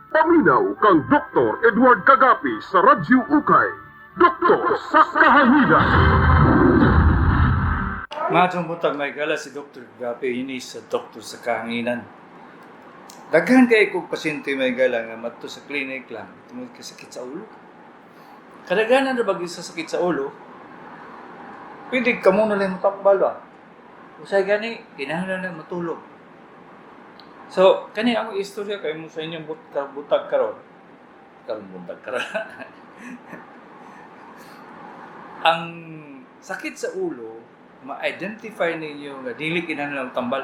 Paminaw kang Dr. Edward Kagapi sa Radyo Ukay. Doktor sa Kahanginan. Maayong buntag, mga higala, si Dr. Gape ini sa Doktor sa Kahanginan. Daghan kay kog pasyente, mga higala, nga madto sa clinic lang tungod kay sakit sa ulo. Kadaghanan na bagay sa sakit sa ulo, pwede ka muna lang matakbal ba? Usay gani, kinahanglan lang matulog. So, kani ang istorya kay mo sa inyong butag karon. Karon buntag karon. Ang sakit sa ulo, ma-identify ninyo nga dili kinahanglan tambal.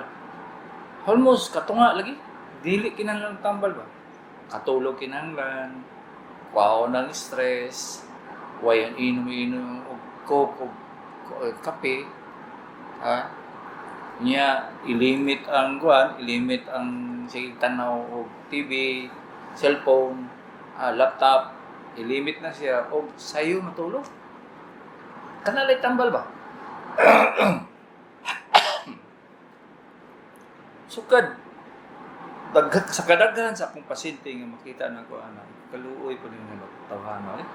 Almost katunga lagi, dili kinahanglan tambal ba? Katulog kinahanglan, kuhaon ng stress, way ang inom-inom og coke og kape, ha? Nya ilimit ang kuan, ilimit ang sige tanaw og TV, cellphone, laptop, ilimit na siya og sayo matulog. Kanalay tambal ba? Sukad daghat sa kadaghan sa akong pasyente nga makita na ko ana, kaluoy po ninyo nga tawhana eh.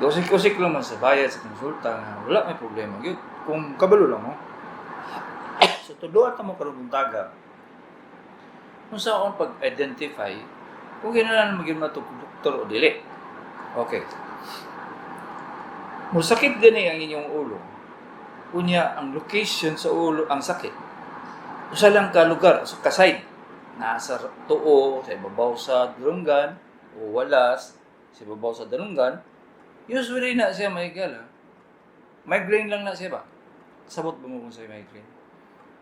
Usik-usik lang man sa bayad sa konsulta nga wala may problema gyud kung kabalo lang mo. So tudloan ta mo karon buntaga kung saan pag-identify kung kinahanglan mo gyud matug doktor o dili. Okay. Musakit gani ang inyong ulo. Unya ang location sa ulo ang sakit. Usa lang ka lugar, usa ka side. Nasa tuo, sa ibabaw sa dalunggan, o walas, sa ibabaw sa dalunggan. Usually na siya may gala. Migraine lang na siya ba? Sabot ba mo kung sa migraine?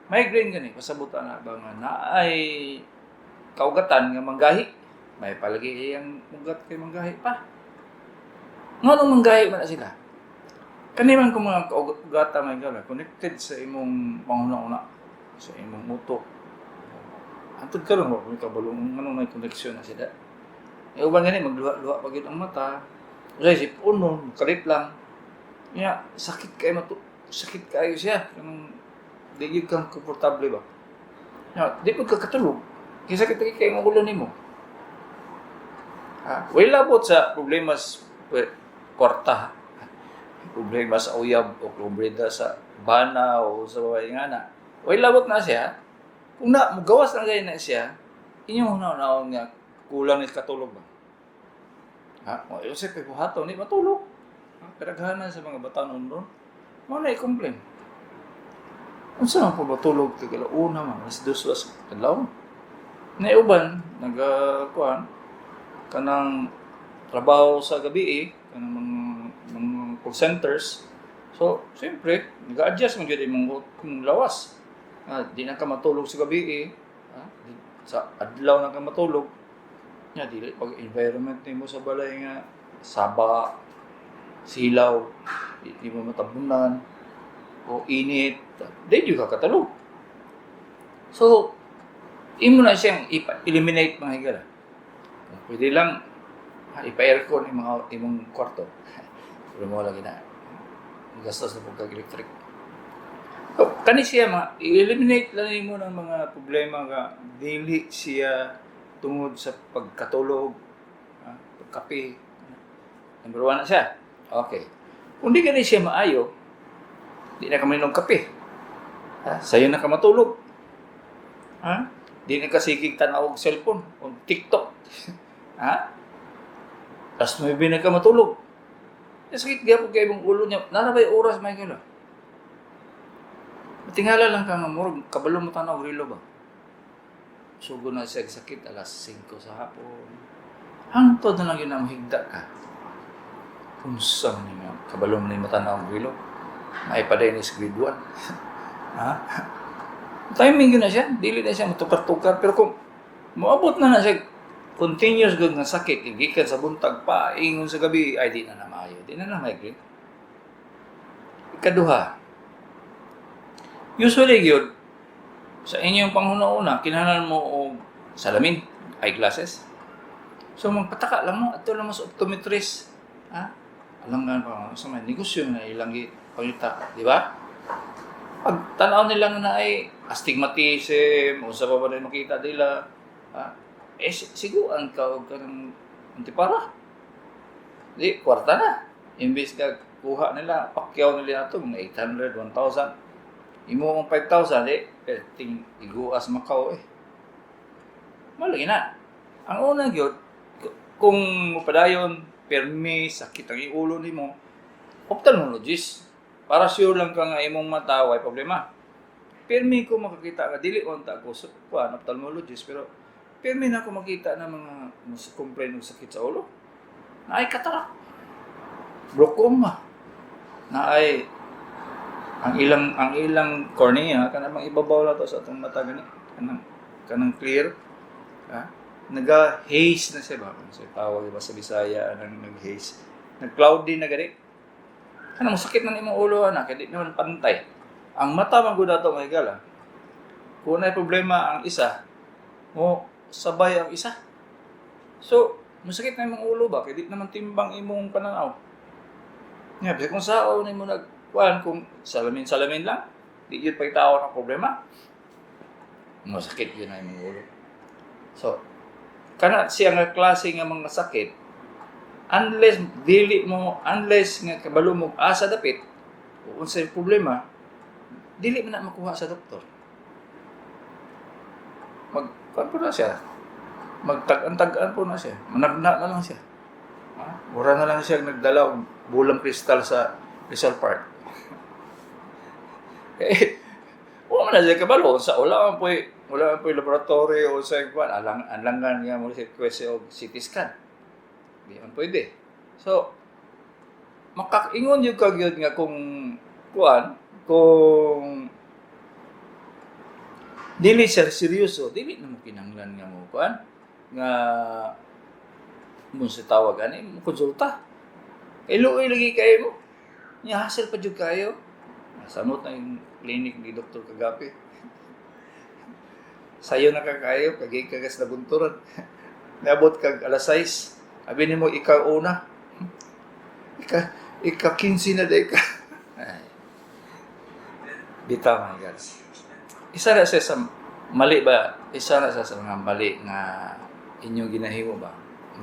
Migraine gani, pasabot ana ba nga naay kaugatan nga manggahi. May palagi ang ugat kay manggahi pa. Nganong manggahi man na sila? Kani man kung mga kaugatan may gala, connected sa imong panghuna-una, sa imong utok. Antod karon wa ko'y kabalo kung anong may koneksyon na sila. E uban gani magluha-luha pa gyud ang mata. Usay si puno, kalit lang. Nya sakit kay matu sakit kayo siya. Kanang di gyud kang komportable ba. Nya di pud ka katulog. Kay sakit kay kay imong ulo nimo. Ha, way labot sa problema sa kwarta. Problema sa uyab o problema sa bana o sa babae nga na. Way labot na siya. Kung na, mugawas lang kayo na siya, inyong una-una nga kulang ni katulog ba? Ha? O, Yosef, kay buhaton, ni matulog. Ha? Kadaghanan sa mga batanon doon, mo na i-complain. Unsa man po matulog kay una man, 2:00 was kadlaw. Naiuban, nagakuan, kanang trabaho sa gabi eh, kanang mga call centers. So, siyempre, nag-adjust mo gyud imong lawas. Di na ka matulog sa gabi eh. Sa adlaw na ka matulog. Nya dili pag environment nimo sa balay nga saba, silaw, di mo matabunan o init, di jud ka katulog. So, imo na siyang ipa-eliminate, mga higala. Kung pwede lang, ipa-aircon imong kwarto. Pero mo lagi na. Gastos na pagkag electric. So, kani siya mga i-eliminate lang nimo ng mga problema nga dili siya tungod sa pagkatulog, pagkape. Number 1 na siya. Okay. Kung di gani siya maayo, di na ka mainom kape. Ha? Sayo na ka matulog. Ha? Di na ka sigig tanaw og cellphone o TikTok. Ha? Alas 9 na ka matulog. Eh, sakit gyapon kay imong ulo niya. Nara ba'y oras, Michael? Ah? Tingala lang ka nga murag kabalo mo tanaw og relo ba? Sugo na siya sakit alas 5 sa hapon. Hangtod na lang yun ang mahigda ka. Unsa man nga kabalo mo ni matanaw og relo. May paday ni sa grade 1. Ha? Timing yun na siya. Dili na siya matukar-tukar. Pero kung moabot na na siya continuous gud nga sakit, gikan sa buntag pa, ingon sa gabi, ay di na na maayo. Di na na migraine. Ikaduha, usually gyud sa inyong panghuna-una, kinahanglan mo og salamin, eyeglasses. So magpataka lang mo, adto lang mo sa optometrist. Ha? Alam nga pa, sa may negosyo na ilang pangita, di ba? Pag tanaw nila nga na ay astigmatism, o sa pa ba na makita nila, ha? Eh, siguan ka og kanang antipara. Di, kwarta na. Imbis ka kuha nila, pakyaw nila ato, mga 800, 1,000. Imo ang 5,000, di, eh, ting iguas Macau eh. Malagi na. Ang una gyud, kung mupadayon, permi, sakit ang ulo nimo, ophthalmologist. Para sure lang ka nga imong mata way problema. Pirmi ko makakita nga dili unta ko sa kuan ophthalmologist, pero pirmi na ako makita na mga mas complain og sakit sa ulo. Naay cataract. Glaucoma. Naay ang ilang cornea, kanang mga ibabaw lang to sa atong mata gani, kanang kanang clear, ha, naga haze na siya ba, kung sa tawag ba sa Bisaya anang nag-haze, nag-cloudy na gani, kanang masakit na imong ulo ana kay di naman pantay ang mata man gud ato, mga higala. Kung naay problema ang isa, mo sabay ang isa. So masakit na imong ulo ba kay di naman timbang imong pananaw. Nga, bisag kung sao nimo nag kuan, kung salamin salamin lang, di yun pagtawa ng problema. Masakit yun na imong ulo. So, kana siya nga klase nga mga sakit, unless dili mo, unless nga kabalo mo asa dapit, o unsay problema, dili man na makuha sa doktor. Mag, kuan po na siya. Magtag-an-tag-an po na siya. Managna na lang siya. Ha? Mura na lang siya nagdala og bulang kristal sa Rizal Park. Eh, wala man na siya kabalo sa wala man po'y laboratory o sa kuan alang alangan nga mo request og CT scan. Di man pwede. So makaingon gyud ka gyud nga kung kuan, kung dili siya seryoso, dili na mo kinahanglan nga mo kuan nga mo sa tawag ani mo konsulta. Kay luoy lagi kayo mo. Nya hassle pa jud kayo. Samot na yung clinic ni Dr. Kagapi. Sayo na ka kayo, kagay kagas na bunturan. Naabot kag alas 6. Abi nimo ikaw una. Ika 15 na day ka. Ay. Bitaw, my God. Isa na siya sa mali ba? Isa na siya sa mga mali nga inyong ginahimo ba?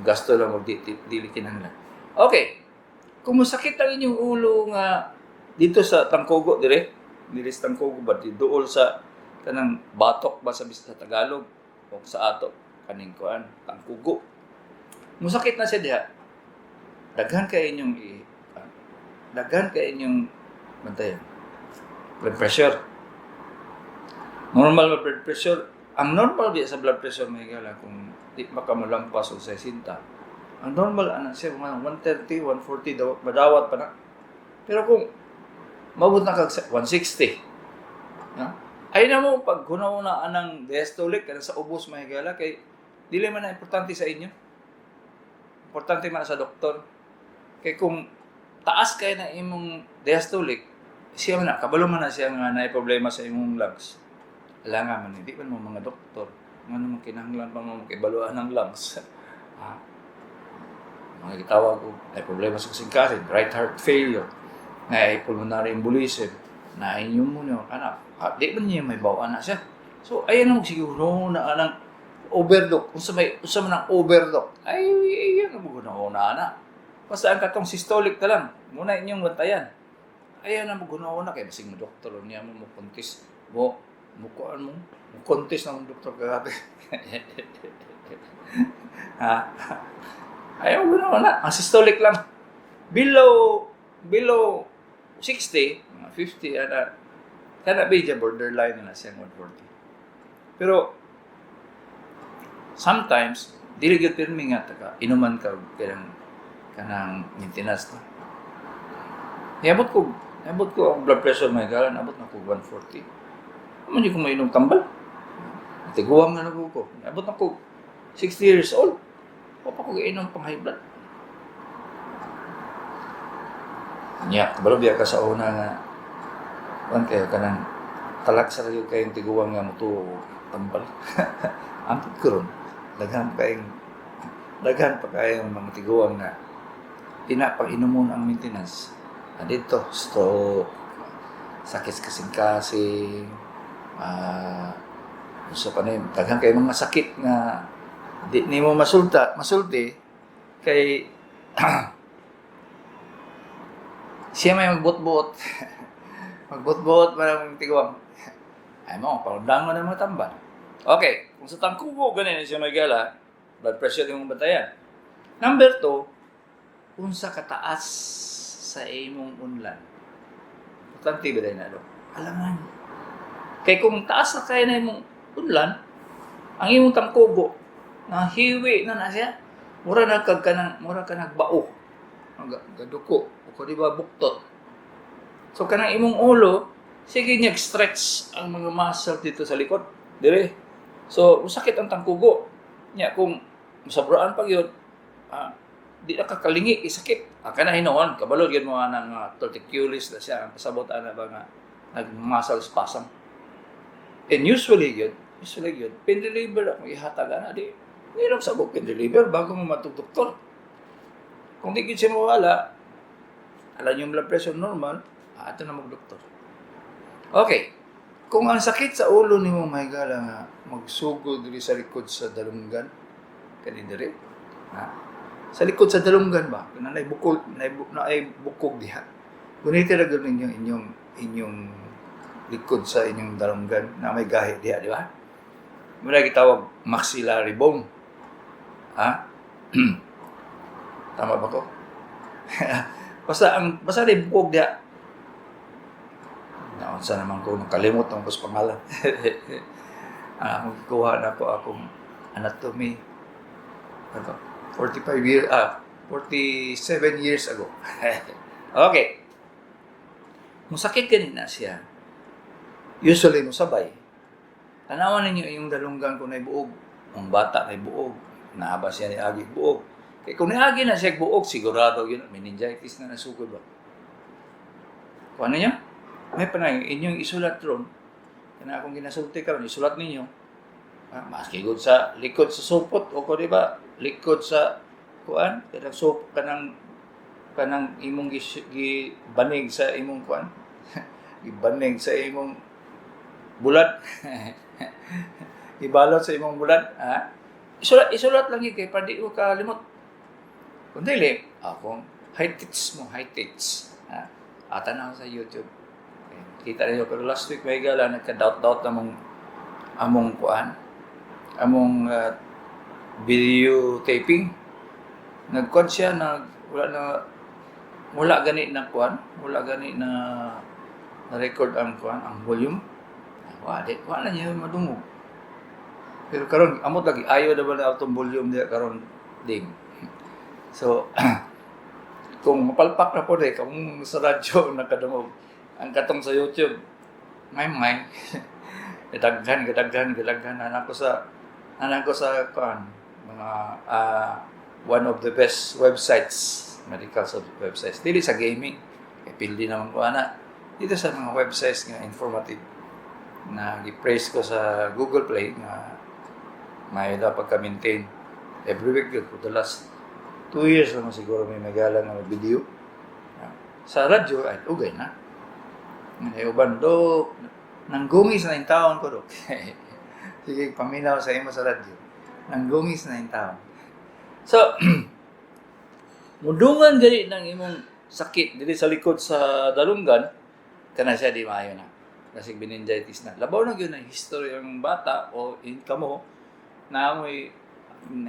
Gasto lang og dili kinahanglan. Okay. Kung masakit ang inyong ulo nga dito sa Tangkugo dire, diri sa Tangkugo ba, di duol sa kanang batok ba sa Tagalog o sa ato kaning kuan Tangkugo. Musakit na siya diha. Daghan kay inyong bantayan. Blood pressure. Normal ba blood pressure? Ang normal biya sa blood pressure, may gala, kung di pa ka molampas og 60. Ang normal ana siya mga 130, 140 daw, madawat pa na. Pero kung mabot na kag 160, ha? Ay na mo pag hunaw na anang diastolic kanang sa ubos, mga higala, kay dili man na importante sa inyo. Importante man sa doktor. Kay kung taas kay na imong diastolic, siya man na, kabalo man na siya nga naay problema sa imong lungs. Ala nga man, hindi man mo mga doktor. Nga naman kinahanglan pa mo makibaluan ng lungs. Ha? Mga gitawag og ay problema sa kasing-kasing, right heart failure, na ay pulmonary embolism, na ay pneumonia, anak. Ah, di man niya may bawaan na siya. So, ayan ang siguro na anang overlook. Unsa man ang overlook? Ay, ayan ang na ana. Basta ang katong systolic na lang, muna inyong bantayan. Ayan ang na kay basig mo doktor niya mo mo contest mo mo kuan mo mo contest na mong doktor kagabi. Ha? Ayaw mo na. Ang systolic lang. Below below 60, mga 50, ana, kana ba borderline na siya 140. Pero sometimes dili gyud pirmi nga taka inuman ka og kanang kanang maintenance na. Niabot ko ang blood pressure, may galan, abot na ko 140. Amo di ko mainom tambal. Tiguang na ko ko. Niabot na ko 60 years old. Wa pa ko giinom pang high blood. Nya, kabalo biya ka sa una nga kuan kayo kanang talak sa kayo kayong tiguang nga motuo og tambal. Antod ko ron, daghan pa kayong mga tiguang nga tina pag inumon ang maintenance. Ah, dito, stroke, sakit sa kasing-kasing, ah, so pa na yun, daghan kay mga sakit nga Di nimo masulti kay siya may magbot-bot. Magbot-bot para tiguang. Ay mo, pangundangon ng mga tambal. Okay, kung sa tangkugo ganin siya may gala, blood pressure imong bantayan. Number 2, unsa kataas sa imong unlan. Importante ba na, no? Alangan. Kay kung taas na kaya na imong unlan, ang imong tangkugo, nahiwi na na siya. Mura na kag kanang, mura ka nagbao. Gaduko, o di ba buktot. So kanang imong ulo, sige niya stretch ang mga muscle dito sa likod. Dire. So masakit ang tangkugo. Nya kung masabraan pag yun, di na kakalingi, isakit. Kana hinuon, kabalo gyud mo anang torticulis na siya, ang pasabot ana ba nga nag-muscle spasm. And usually yun, pain reliever ako ihatag ana di. Nginom sa pain reliever bago mo matug doktor. Kung di gyud siya mawala, alam yung blood pressure normal, ato na mag-doktor. Okay. Kung ang sakit sa ulo nimo may gala nga magsugod diri sa likod sa dalunggan, kani diri. Ha? Sa likod sa dalunggan ba? Kana nay bukol, naay bukog diha. Guniti ra gyud ninyo inyong inyong likod sa inyong dalunggan na may gahi diha, di ba? Muna gitawag maxillary bone. Ha? Tama ba ko? Basta di bukog diha. Naunsa naman ko, nakalimot ang ko sa pangalan. Magkuha na ko akong anatomy. Ano? 45 years, 47 years ago. Okay. Musakit ganina siya. Usually, musabay. Tanawan ninyo yung dalunggan kung naibuog. Ang bata naibuog. Naaba siya ni agi buog. Kaya kung niagi na siya buog, sigurado yun, meningitis na nasugod ba? Kung ano niya? May panay, inyong isulat ron. Kana akong ginasulti karon, isulat ninyo. Maski gud sa likod sa supot o ko di ba? Likod sa kuan, kanang sup kanang kanang imong gibanig sa imong kuan. Gibanig sa imong bulad. Gibalot sa imong bulad, ha? Isulat isulat lang gyud kay para di ko kalimot. Kung dili, akong high tits mo, high tits. Ha? Ata na ako sa YouTube. Okay. Kita niyo pero last week may gala nagka-doubt-doubt namong among kuan, among video taping. Nagkuan siya, nag wala na wala gani na kuan, wala gani na na record ang kuan, ang volume. Wa di wala niya madungog. Pero karon amot lagi ayo na ba na atong volume diya karon ding. So kung mapalpak na po di kung sa radyo nakadungog ang katong sa YouTube may may gadaghan gadaghan gadaghan anak ko sa kuan mga one of the best websites, medical websites, dili sa gaming kay pildi naman ko ana, dito sa mga websites nga informative na gi-praise ko sa Google Play nga may dapat ka maintain every week yun for the last 2 years naman siguro may magala nga video. Sa radyo ay ugay na. Ay uban do nanggungis na yung taon ko do. Sige, paminaw sa imo sa radyo. Nanggungis na yung taon. So, mudungan gani ng imong sakit dili sa likod sa dalunggan, kana siya di maayo na. Kasi meningitis na. Labaw na gyud ang history ang bata o in kamo na mo'y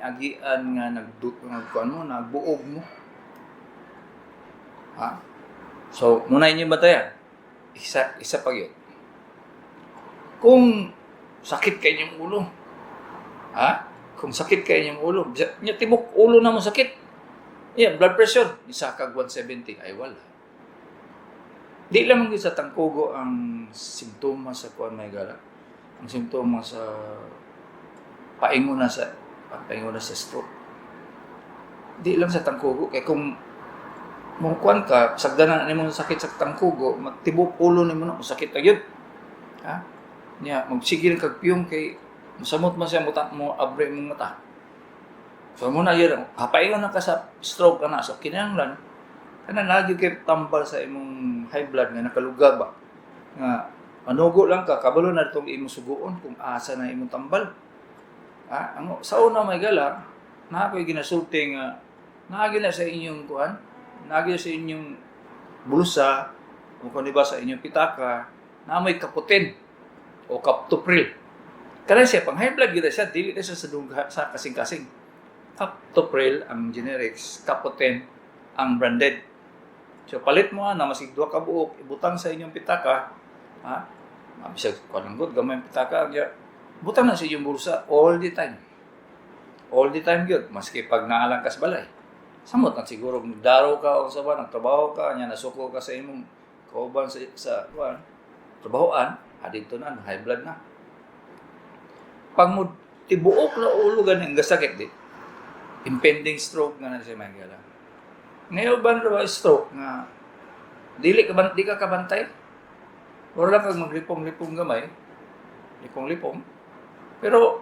agian nga nagkuan mo, nagbuog mo. Ha? So, muna inyo batayan. Isa isa pa yun. Kung sakit kay inyong ulo, ha? Kung sakit kay inyong ulo, nya tibok ulo na mo sakit. Yeah, blood pressure, isa kag 170 ay wala. Di lamang gyud sa tangkugo ang simptomas sa kuan may gala. Ang simptomas sa paingon na sa stroke. Di lang sa tangkugo kay kung mo kuan ka sagdanan nimo sa sakit sa tangkugo, matibok ulo nimo na sakit na gyud. Ha? Nya magsigil kag piyong kay musamot man siya muta mo abre imong mata. So mo na yun, hapaingon na ka sa stroke ana, so kinahanglan kana lagi kay tambal sa imong high blood nga nakaluga ba nga manugo lang ka, kabalo na itong imong suguon kung asa na imong tambal. Ah, ang sa una, mga higala, naa ko'y ginasulti nga naa gyud na sa inyong kuan, naa gyud sa inyong bulsa o kung di ba sa inyong pitaka, naa mo'y Capoten o Captopril. Kana siya pang high blood gyud na siya, dili na siya sa duga, sa kasing-kasing. Captopril ang generics, Capoten ang branded. So palit mo ana masig duha ka buok, ibutang sa inyong pitaka, ha? Bisag kuan lang gud, gamay ang pitaka, kaya butang na sa inyong bulsa all the time. All the time gyud, maski pag naalang ka sa balay. Samot na siguro daro ka o sa ba, nagtrabaho ka, nya nasuko ka sa imong kauban sa kuan, trabahoan, adito na high blood na. Pag mo tibuok na ulo gani ang gasakit di, impending stroke nga na siya, mga higala. Ngayon ba ba stroke nga dili ka ban di ka kabantay? Wala lang kag maglipong-lipong gamay, lipong-lipong. Pero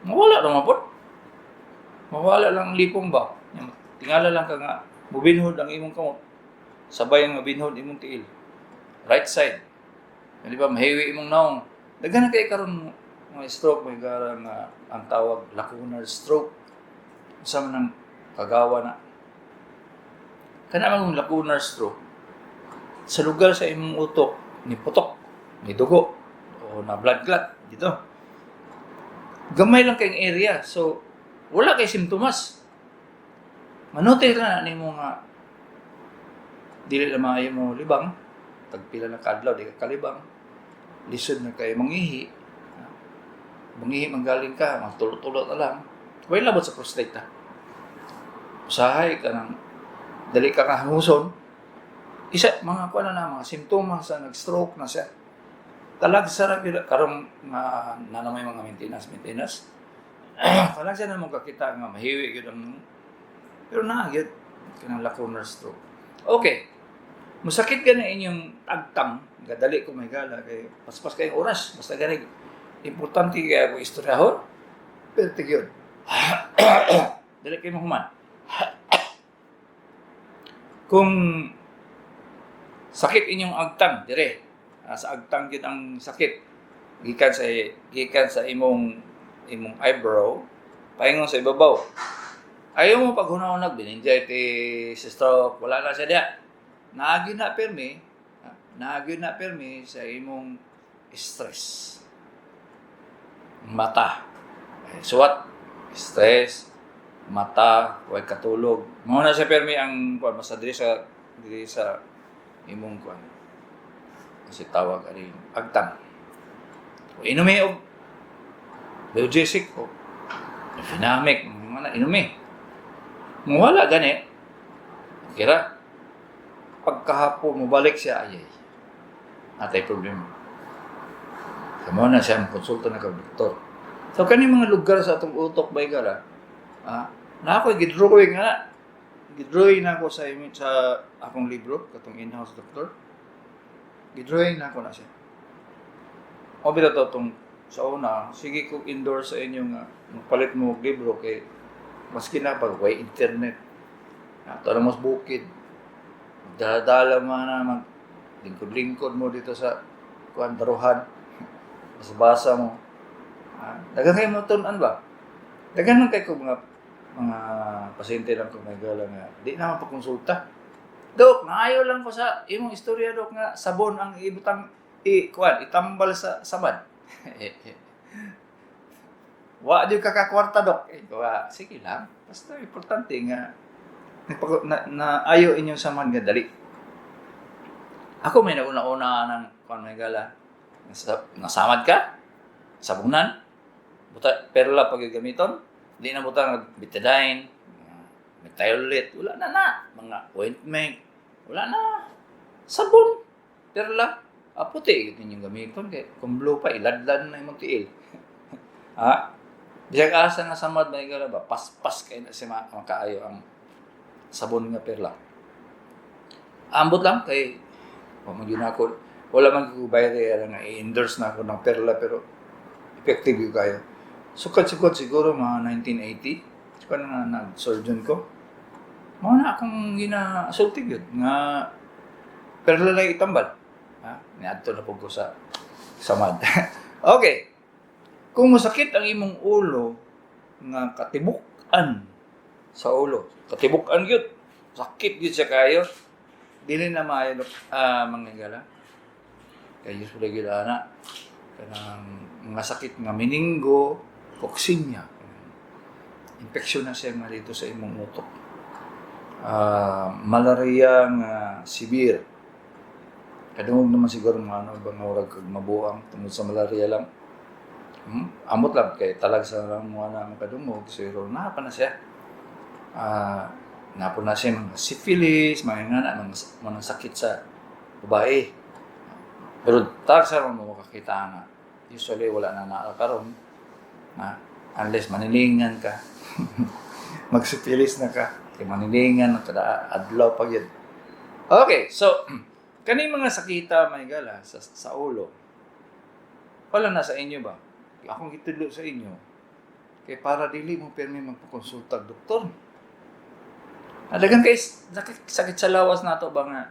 mawala naman po. Mawala lang ang lipong ba? Tingala lang ka nga mubinhod ang imong kamot. Sabay ang mabinhod imong tiil. Right side. Di ba mahiwi imong naong. Daghan na kay karon mga stroke, may gara nga ang tawag lacunar stroke. Unsa man ang kagawa na? Kana man lacunar stroke, sa lugar sa imong utok ni putok, ni dugo o na blood clot dito. Gamay lang kayong area. So wala kay simptomas. Manote lang na nimo nga dili na maayo mo libang, tagpila na kaadlaw di ka kalibang, lisod na kayo mangihi, mangihi manggaling ka, magtulo-tulo na lang. Way labot sa prostate ha. Usahay ka nang dali ka kahanguson. Isa, mga kuan na mga simptomas sa nag-stroke na siya. Talagsa ra gyud karon nga na may mga maintenance maintenance. Talagsa na mo kakita nga mahiwi gyud ang, pero naa gyud kanang lacunar stroke. Okay. Musakit ka na inyong agtang, gadali ko, mga higala, kay paspas kayong oras, basta gani importante kaya ako istoryahon. Pero yun. Dali kayo mahuman. Kung sakit inyong agtang, dire, sa agtang gyud ang sakit. Gikan sa imong imong eyebrow paingon sa ibabaw. Ayaw mo paghuna-hunag meningitis, stroke, wala na siya diya. Naagi na permi, naagi na permi sa imong stress. Mata. Eh, suwat, stress, mata, way katulog. Mao na siya permi ang kuan basta diri sa imong kuan. Kasi tawag ani agtang. O inumi og Biogesic o Fenamic, mga na inumi. Mawala gani. Kira pagkahapon mo balik siya, ay ay. Natay problema. Kamo na siya konsulta na kag doktor. So kani mga lugar sa atong utok ba higala, na ako gidrawing nga. Gidrawing na ako sa akong libro katong in-house doctor. Gidrawing na ako na siya. O bitaw to tong sa una, sige ko endorse sa inyo nga magpalit mo og libro kay maski na pag way internet. Ato na mo sa bukid. Dala-dala man na mag lingkod-lingkod mo dito sa kuan daruhan. Basa-basa mo. Daghan kayo mo tun-an ba? Daghan man kay ko mga pasyente lang ko may gala nga di na mapagkonsulta. "Dok, naayo lang ko sa imong istorya, Dok, nga sabon ang ibutang i kuan itambal sa samad. Wa di ka kakwarta, Dok." Eh, wa, sige lang. Basta importante nga na ayo inyong samad nga dali. Ako may nauna-una ng kuan may gala. Nasamad ka? Sabunan? Buta, perla pag gamiton? Di na buta nga Betadine, Methylate, wala na na. Mga ointment, wala na. Sabon, perla. Ah, puti, yun yung gamiton. Kay, kung blue pa, iladlad na imong tiil. Ha? Bisag asa nga samad na igala ba, paspas kay na si makaayo ang sabon nga perla. Ambot lang kay wa man gyud ako, wala man ko bayre nga i-endorse na ako ng perla, pero effective gyud kayo. Sukad-sukad siguro mga 1980 sukad na nag-surgeon ko. Mao na akong ginasulti gyud nga perla lang itambal. Ha? Niadto na pud ko sa samad. Okay. Kung masakit ang imong ulo nga katibuk-an sa ulo, katibuk-an gyud, sakit gyud siya kayo, dili na maayo mga higala. Kay usually gyud ana kanang mga sakit nga meningo, coccinia. Infeksyon na siya nga dito sa imong utok. Malaria nga severe. Kadungog naman siguro mga ano ba nga murag kag mabuang tungod sa malaria lang. Amot lang kay talag sa lang mga na makadungog siguro naa pa na siya. Naa po na siya mga syphilis, mga nga na, mga sakit sa babae. Pero talag sa lang mo makakita nga. Usually wala na naa karon na unless manilingan ka. Magsyphilis na ka. Kay manilingan kada adlaw pa gyud. Okay, so kani mga sakita may gala sa ulo. Wala na sa inyo ba? Akong gitudlo sa inyo kay para dili mo pirmi magpakonsulta og doktor. Daghang kay sakit sa lawas nato ba nga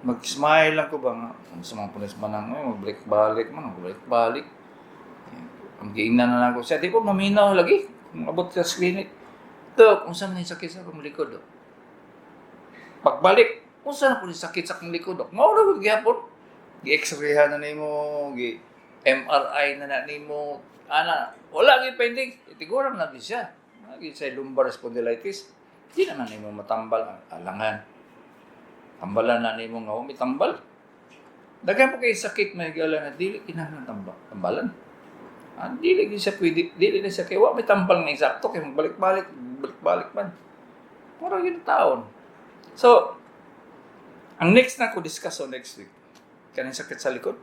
mag-smile lang ko ba nga sa mga pulis man ang magbalik-balik man, magbalik-balik. Ang giingnan na lang ko siya, di ko maminaw lagi kung abot sa clinic. Dok, unsa man yung sakit sa akong likod, dok? Pagbalik, unsa na po yung sakit sa akong likod, dok? Mao ra gud gihapon. Gi-x-rayhan na nimo, gi-MRI na na nimo. Ana, wala gyud pending. Tiguran na gyud siya. Lagi sa lumbar spondylitis. Di naman nimo matambal ang alangan. Tambalan na nimo nga umi tambal. Daghan po kay sakit may gala na dili kinahanglan tambalan. Dili gyud siya pwede, dili na siya kay wa may tambal nga eksakto kay magbalik-balik, balik-balik man. Mura gyud taon. So, ang next na ko discuss on next week, kaning sakit sa likod.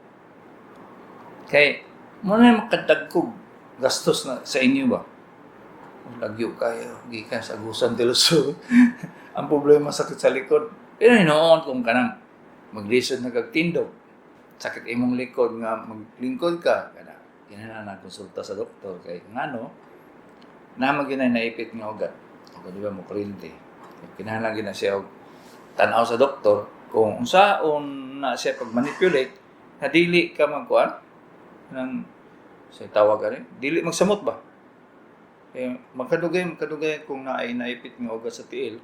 Kay mo na makadagkog gastos na sa inyo ba? Lagyo kayo, gikan sa Agusan del Sur. Ang problema sakit sa likod. Pero hinoon kung kanang maglisod na kag tindog, sakit imong likod nga maglingkod ka, kana kinahanglan na konsulta sa doktor kay ngano na magyud naipit nga ugat. O di ba mo kuryente. Kinahanglan gyud na siya og tan-aw sa doktor kung unsaon na siya pag-manipulate na dili ka magkuan nang sa tawag ani, dili magsamot ba? Makadugay kung naay naipit nga ugat sa tiil,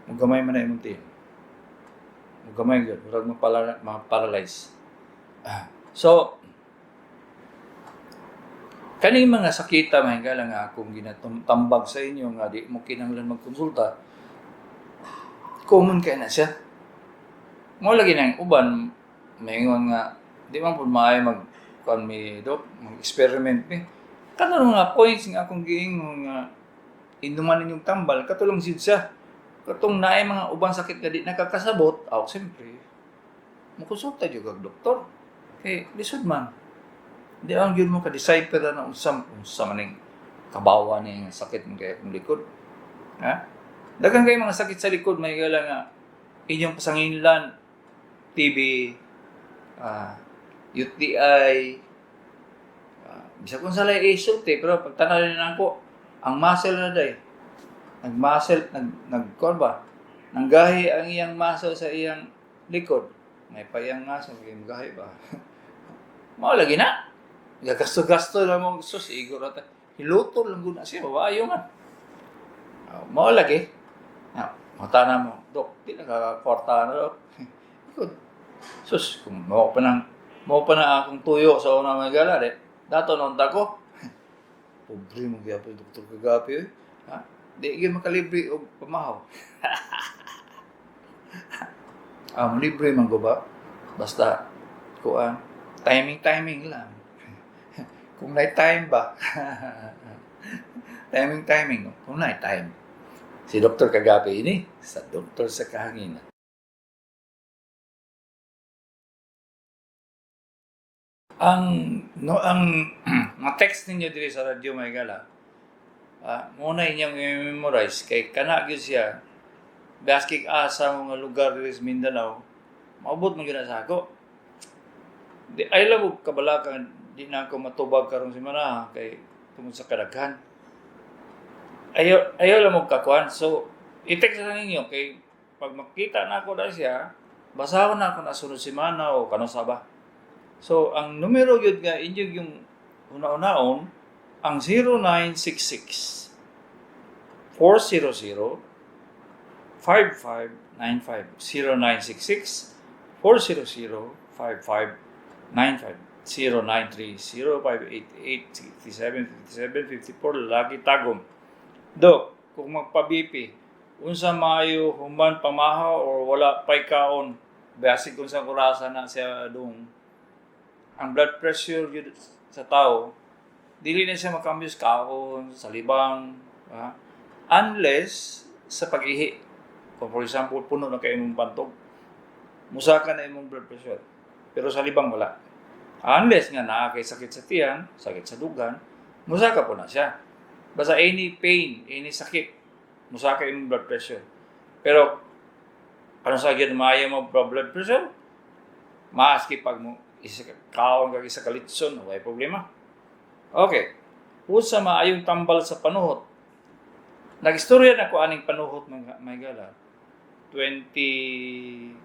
mugamay man na imong tiil. Mugamay gyud, murag ma-paralyze. So, kaning mga sakita mahigala nga akong ginatambag sa inyo nga di mo kinahanglan magkonsulta, common kay na siya. Mo lagi nang uban maingon nga di man pud maayo mag kuan mi dok, mag-experiment mi. Kato mga points nga akong giingon nga inuman ninyong tambal, katulong sid siya. Katong naay mga ubang sakit nga di nakakasabot, aw siyempre mokonsulta jud kag doktor. Kay lisod man. Di ang gyud mo ka-decipher na unsa man ning kabawa ni nga sakit mo kay akong likod. Ha? Daghan kay mga sakit sa likod may gala nga inyong pasanginlan, TB, UTI, bisag unsa lay isulti pero pag tan-aw na nako ang muscle na day. Nag-muscle, nag kuan ba? Nanggahi ang iyang muscle sa iyang likod. May payang muscle kay magahi ba? Mao lagi na. Gagasto-gasto lang mo sus igor ata. Hiluto lang gud na siya, waayo man. Mao lagi. Mata na mo, dok, di na kakakwarta na dok. Ikod. Sus, kung mao pa na akong tuyo sa una mga gala, de, dato noon ta ko. Pobre mo gyapon Doktor Kagapi, oy. Ha? Di gyud makalibre og pamahaw. Libre man ko ba? Basta kuan, timing-timing lang. Kung may time ba? Timing-timing, no? Kung may time. Si Doktor Kagapi ini sa Doktor sa Kahanginan. Ang no ang mga text ninyo diri sa radyo may gala. Muna inyong i-memorize kay kana gyud siya. Baski asa mga lugar diri sa Mindanao, maabot man gyud na sa ako. Di ay lang og kabalakan di na ako matubag karong semana kay tungod sa kadaghan. Ayo lang og kakuan. So i-text na ninyo kay pag makita na ako na siya, basahon na ako na sunod semana o kano sa ba. So ang numero gyud nga inyo yung una-unaon ang 0966 400 5595. 0966 400 5595. 093 0588 67 57 54, lagi Tagum. Dok, kung magpa-BP, unsa maayo, human pamahaw or wala pay kaon? Basic kung sa kurasa na siya dong. Ang blood pressure gyud sa tao, dili na siya makambyo sa kaon, sa libang, ha? Unless sa pag-ihi. Kung for example, puno na kay imong pantog, musaka na imong blood pressure. Pero sa libang, wala. Unless nga naa kay sakit sa tiyan, sakit sa dughan, musaka po na siya. Basta any pain, any sakit, musaka imong blood pressure. Pero ano sa gyud maayo mo blood pressure? Maski pag mo isa kaon kag isa ka litson, walay problema. Okay. Unsa maayong tambal sa panuhot? Nag-istorya na ko aning panuhot, mga may gala. 20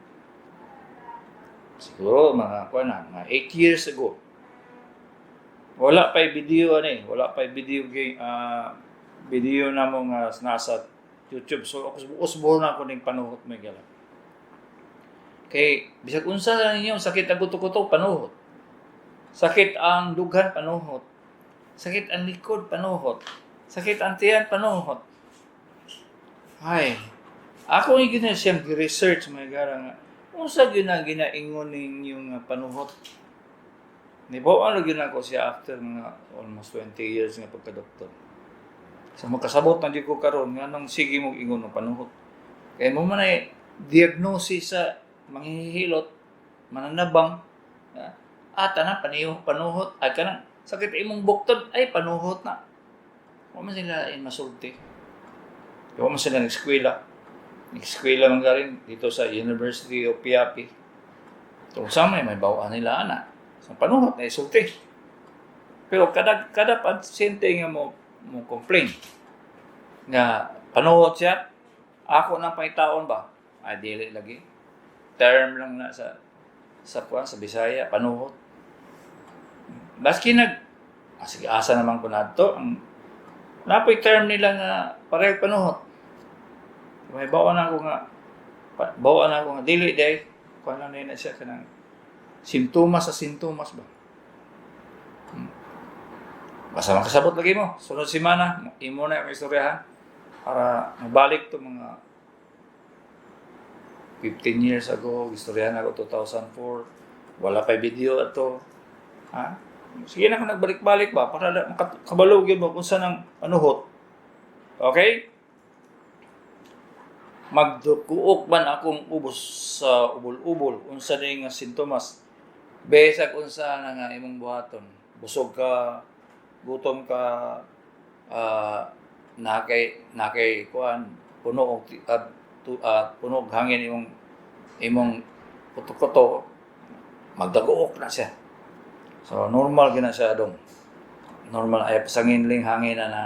siguro mga kuan na, mga 8 years ago. Wala pa video ani, wala pa video game, video na mo nga nasa YouTube. So usbo na ko ning panuhot, may gala. Kay bisag unsa na ninyo sakit ang kuto-kuto, panuhot. Sakit ang dughan, panuhot. Sakit ang likod, panuhot. Sakit ang tiyan, panuhot. Ay, ako yung gina siyang research, mga gara, nga unsa gyud ang ginaingon ninyo nga panuhot. Nibaw-an gyud ako siya after mga almost 20 years nga pagka-doktor. So makasabot na gyud ko karon nganong sige mo ingon ng panuhot. Kay mo man ay diagnosis sa manghihilot, mananabang, ah, tanan paniho panuhot, ay kanang sakit imong buktod ay panuhot na. Wa man sila in masulti. Wa man sila nag-eskwela. Nag-eskwela man galing dito sa University of Piapi. So sa may bawaan nila ana. Sa panuhot na isulti. Pero kada kada pasyente nga mo mo complain nga panuhot siya, ako nang pangitaon ba? Ay, dili lagi. Term lang na sa kuan sa Bisaya, panuhot. Maski nag sige, asa naman ko nadto ang napoy term nila nga pareho panuhot. May bawa na ako nga bawa na ako nga dili day kuan lang na siya, kanang simptomas sa sintomas ba. Basta makasabot lagi mo. Sunod semana, imo na ang istorya ha. Para mabalik to mga 15 years ago, istoryahan ako 2004. Wala pa video ato. Ha? Sige na kung nagbalik-balik ba para makabalo gyud mo kung saan ang panuhot. Okay? Magdukuok man akong ubos sa ubol-ubol, unsa ni nga sintomas? Besag unsa na nga imong buhaton. Busog ka, gutom ka, nakay kuan, puno og puno og hangin imong imong kuto-kuto, magdaguok na siya. So normal gina siya dong. Normal ay pasangin ling hangin na na.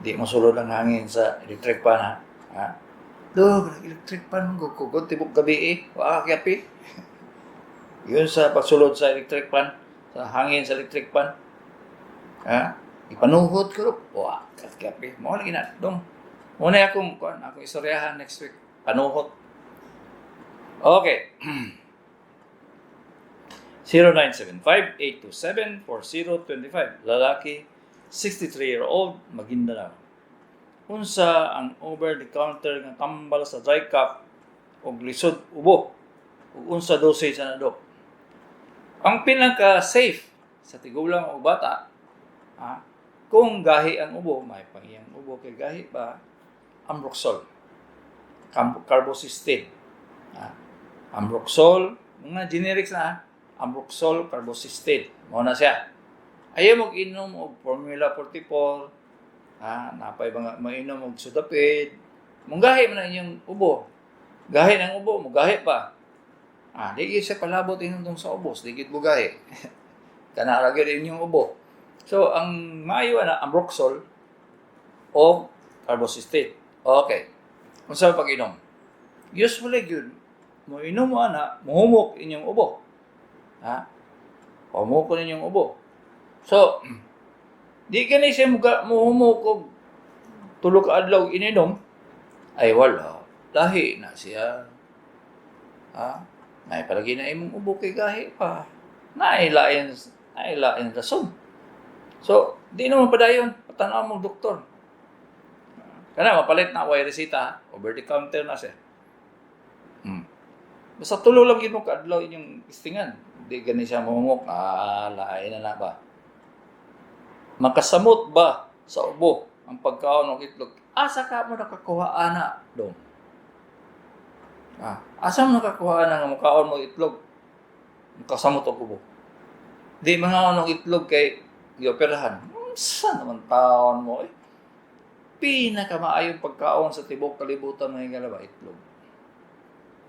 Di mo sulod ang hangin sa electric fan ha. Ha? Do, electric fan mo kugot tibok gabi eh. Wa ka kyapi. Yun sa pagsulod sa electric fan, sa hangin sa electric fan. Ha? Ipanuhot ko ro. Wa ka kyapi. Mo lagi na dong. Muna akong kuan, akong istoryahan next week. Panuhot. Okay. 0975-827-4025. Lalaki, 63-year-old, Maguindanao. Unsa ang over-the-counter nga tambal sa dry cough og lisod ubo? Ug unsa dosage ana, Dok? Ang pinaka-safe sa tigulang o bata, ha, kung gahi ang ubo, may pangiyang ubo kay gahi pa, Ambroxol, Carbocisteine. Ha? Ambroxol, mga generics na ha. Ambroxol, Carbocisteine. Mao na siya. Ayaw mo inom og Formula 44, ha, napay mga mainom og Sudafed. Munggahi man ang inyong ubo. Gahi ng ubo, mugahi pa. Ah, di gyud siya palabot inom tong sa ubos, di gyud bugahi. Kana ra gyud inyong ubo. So ang maayo ana, Ambroxol o Carbocisteine. Okay. Unsa pag-inom? Usually gyud mo inom mo ana, muhumok inyong ubo. Ha? Pahumok ninyong ubo. So, di gani siya muga muhumok og tulo ka adlaw ininom, ay wala. Lahi na siya. Ha? Nay palagi na imong ubo kay gahi pa. Nailain, nailain rason. So, di naman padayon. Patanaw mo doktor. Kana mapalit na way resita, ha? Over the counter na siya. Basta tulo lang gyud mo kaadlaw inyong istingan. Di gani siya muhumok. Ah, lain na na ba? Makasamot ba sa ubo ang pagkaon og itlog? Asa ka mo nakakuha ana, dong? Ah, asa mo nakakuha ana nga mukaon mo itlog? Makasamot og ubo. Di mangaon og itlog kay gioperahan. Unsa naman taon mo eh? Pinakamaayong pagkaon sa tibuok kalibutan, mga higala ba, itlog.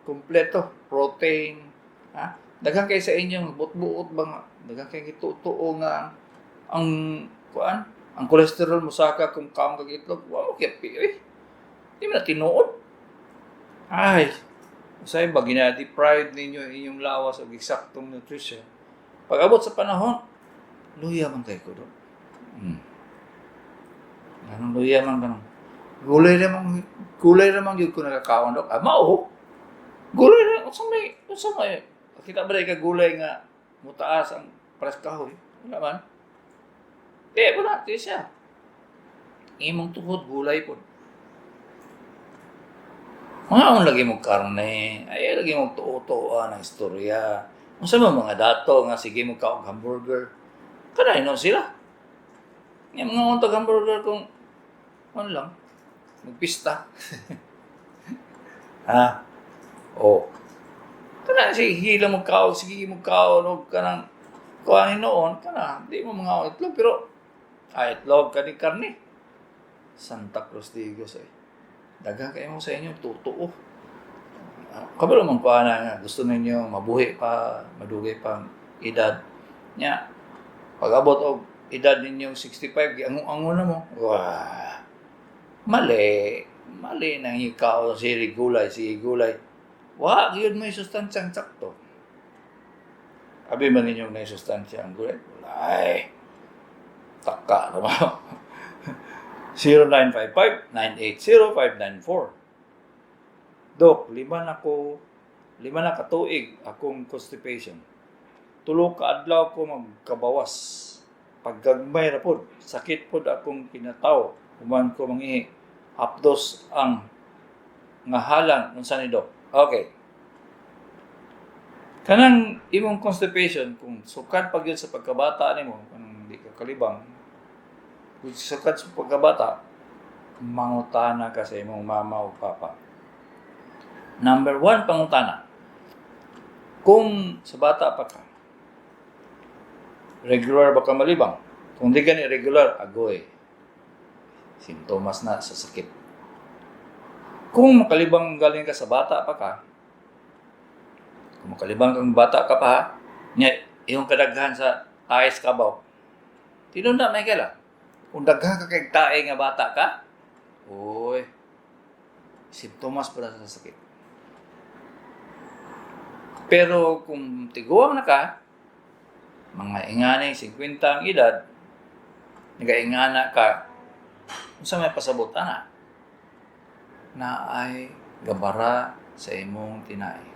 Kompleto, protein, ha? Daghan kay sa inyong buot-buot ba nga, daghan kay gitutuo nga ang kuan, ang kolesterol mosaka kung kaon kag itlog, wa mo kay eh. Di man na tinuod. Ay, usay ba gina-deprive ninyo inyong lawas og eksaktong nutrition. Pag abot sa panahon, luya man kay ko do. Anong luya man kanang? Gulay ramang gyud ko nakakaon, dok. Ah, mao. Gulay ra, unsa may kita ba ka gulay nga mutaas ang pares kahoy? Wala man. Di, wala, di siya. Imong tuhod, gulay po. Mga lagi mo karne, ay lagi mo tuo-tuo ng istorya. Unsa man mga dato nga sige mo kaog hamburger. Kanay no sila. Nga mga untag hamburger kung ano lang, magpista. Ha? Oh. Kana sige lang mo kaog, sige mo kaon og kanang kuha noon kana di mo mga itlog pero ay itlog kani karne. Santa Cruz de Digos eh. Daghan kayo mo sa inyo totoo. Kabalo man pa na nga gusto ninyo mabuhi pa, madugay pa ang edad. Nya pag abot og edad ninyo 65, giango-ango na mo. Wah. Mali. Mali nang ikaw sige gulay, sige gulay. Wa gyud may sustansyang sakto. Abi man ninyong may sustansya ang gulay? Wala ay. Taka naman. 0955-980-594. Dok, 5 na katuig akong constipation. Tulo ka adlaw ko magkabawas. Paggagmay ra pod, sakit pod akong kinataw, human ko mangihi. Hapdos ang ngahalan, unsa ni, Dok? Okay. Kanang imong constipation, kung sukad pag yun sa pagkabata nimo, kung di ka kalibang, kung sukad sa pagkabata, mangutana ka sa imong mama o papa. Number one, pangutana. Kung sa bata pa ka, regular ba ka malibang? Kung di ka ni regular, agoy. Simptomas na sa sakit. Kung makalibang galing ka sa bata pa ka, kung makalibang kang bata ka pa, nya, iyong kadaghan sa taes kabaw. Tinuod na, Michael, ah. Kung daghan ka kay tae nga bata ka, uy, simptomas pala sa sakit. Pero kung tiguang na ka, mga ingani, 50 ang edad, nagaingana ka, unsa may pasabot ana? Na ay gabara sa imong tinai.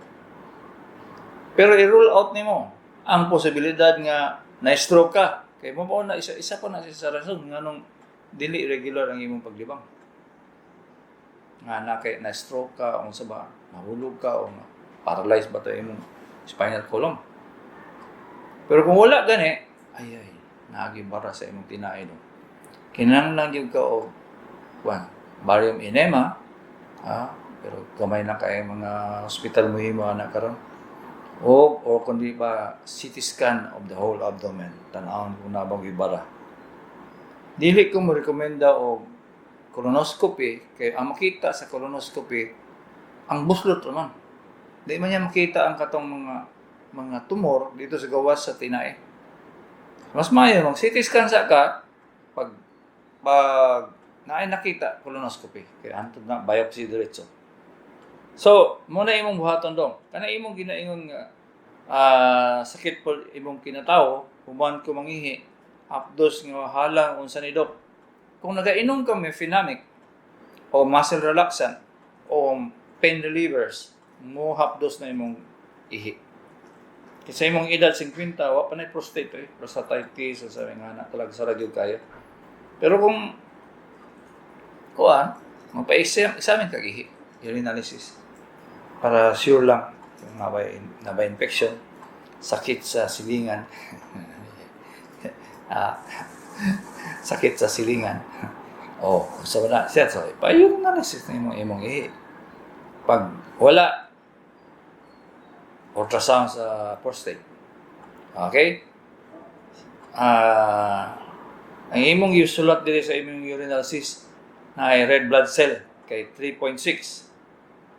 Pero i-rule out nimo ang posibilidad nga na-stroke ka. Kay mo pa na isa pa na sa rason nganong dili regular ang imong paglibang. Nga na kay na-stroke ka o sa ba, nahulog ka o paralyzed ba to imong spinal column. Pero kung wala gani, ay ay, naagi bara sa imong tinai do. Kinahanglan gyud ka og kuan, barium enema, ha? Pero gamay na kay mga hospital mo himo ana karon. O kundi ba CT scan of the whole abdomen, tan-awon kung naa bang ibara. Dili ko mo rekomenda og colonoscopy kay ang makita sa colonoscopy ang buslot naman. Di man niya makita ang katong mga tumor dito sa gawas sa tinai. Mas maayo mag CT scan sa ka pag naay nakita, colonoscopy kay hantod na biopsy diretso. So, muna imong buhaton dong. Kana imong ginaingon nga sakit po imong kinatawo, human ko mangihi. Hapdos nga halang, unsa ni, Dok? Kung nagainom ka mefenamic o muscle relaxant o pain relievers, mo hapdos na imong ihi. Kasi imong edad 50, wa pa na prostate eh. Prostatitis, sa nga na talaga sa radyo kayo. Pero kung kuan, magpa-exam examine kag ihi, urinalysis. Para sure lang kung naa ba infection, sakit sa silingan. Ah, sakit sa silingan. Oh, so wala siya. So, pa-urinalysis na imong ihi. Pag wala, ultrasound sa prostate. Okay? Ah, ang imong isulat diri sa imong urinalysis na ay red blood cell kay 3.6.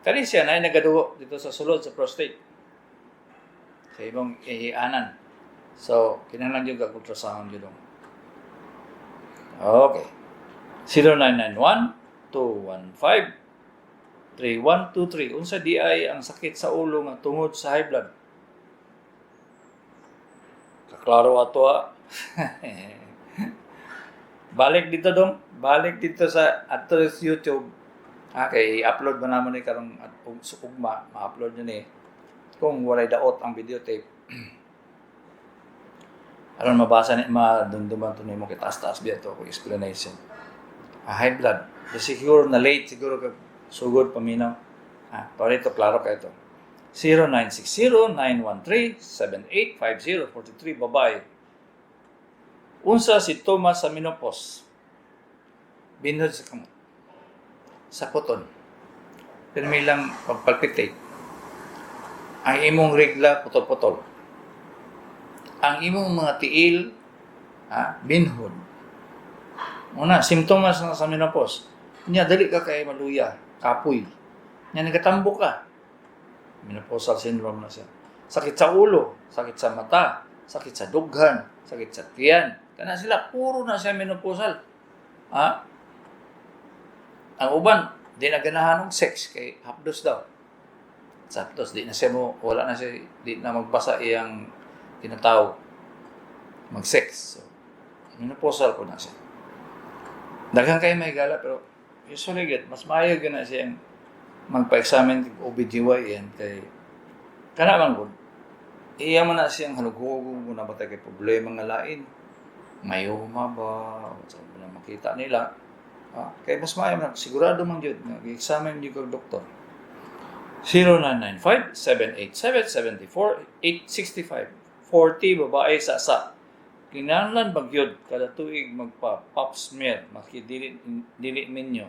Kani siya na ay nagadugo dito sa sulod sa prostate. Sa imong ihianan. So, kinahanglan jud kag ultrasound jud. Okay. 0991 215 3123. Unsa diay ang sakit sa ulo nga tungod sa high blood? Kaklaro ato ah. Balik dito dong, balik dito sa ato sa YouTube. Ah, kay i-upload ba naman ni karong ugma, ma-upload nyo ni kung walay daot ang videotape. Aron mabasa ni, madumduman to nimo kay taas-taas biya to ako explanation. Ah, high blood. Di siguro na late siguro kag sugod paminaw. Ah, pero ito klaro kay ito. 0960-913-7850. 43 babae. Unsa si Thomas sa menopause? Binhod sa kamot. Sa puton. Pirmi lang pagpalpitate. Ang imong regla putol-putol. Ang imong mga tiil, ha, binhod. Una, simptomas na sa menopause. Nya dali ka kay maluya, kapoy. Nya nagatambo ka. Menopausal syndrome na siya. Sakit sa ulo, sakit sa mata, sakit sa dughan, sakit sa tiyan. Kana sila puro na siya menopausal. Ha? Ang uban, di na ganahan og sex kay hapdos daw. Sa hapdos, di na siya mo, wala na siya, di na magbasa iyang tinatawag mag-sex. So, menopausal ko na siya. Daghan kayo may gala, pero usually gid mas maayo gyud na siyang magpa-examine kag OBGYN kay kana man gud. Iya man na siyang hanughugog na ba kay problema nga lain. Myoma ba, sa na makita nila. Ah, kay mas maayo man sigurado man gyud nga gi-examine gyud kag doktor. 0995 787 74 865. 40 babae sa sa. Kinahanglan ba gyud kada tuig magpa pap smear maski dili dili minyo?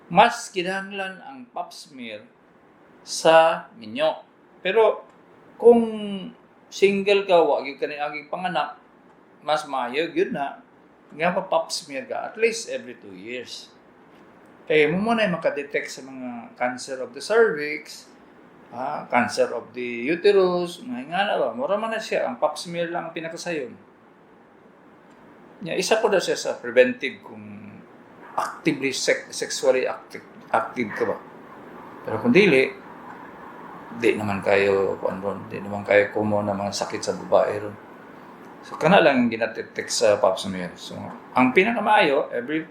Mas kinahanglan ang pap smear sa minyo. Pero kung single ka, wa gyud ka ni aging panganak, mas maayo gyud na nga pa pap smear ka at least every 2 years. Kay mo mo na makadetect sa mga cancer of the cervix, ah, cancer of the uterus, mga nga na ba, mura man na siya, ang pap smear lang ang pinakasayon. Ya, isa po na siya sa preventive kung actively sexually active, active ka ba. Pero kung dili, di naman kayo kuan ron, di naman kayo common na mga sakit sa babae ron. So kana lang ang ginadetect sa pap smear. So ang pinakamaayo every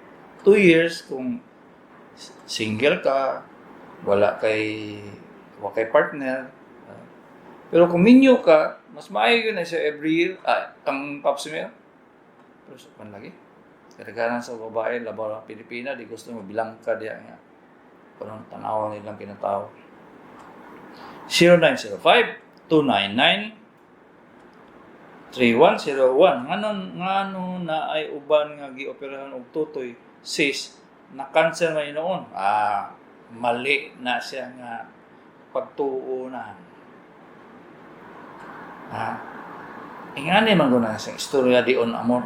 2 years kung single ka, wala kay partner. Ah, pero kung minyo ka, mas maayo yun na siya every year, ah, ang pap smear. Pero sa pan lagi. Kadaghanan sa babae, labaw na Pilipina, di gusto mo bilang ka diya nga. Parang tanaw nilang kinatao. 0905 299 3101. Nganon ngano na ay uban nga gioperahan og tutoy cyst na cancer man noon? Ah, mali na siya nga pagtuunan. Ha? Ingani man gud na sa istorya dion, amor.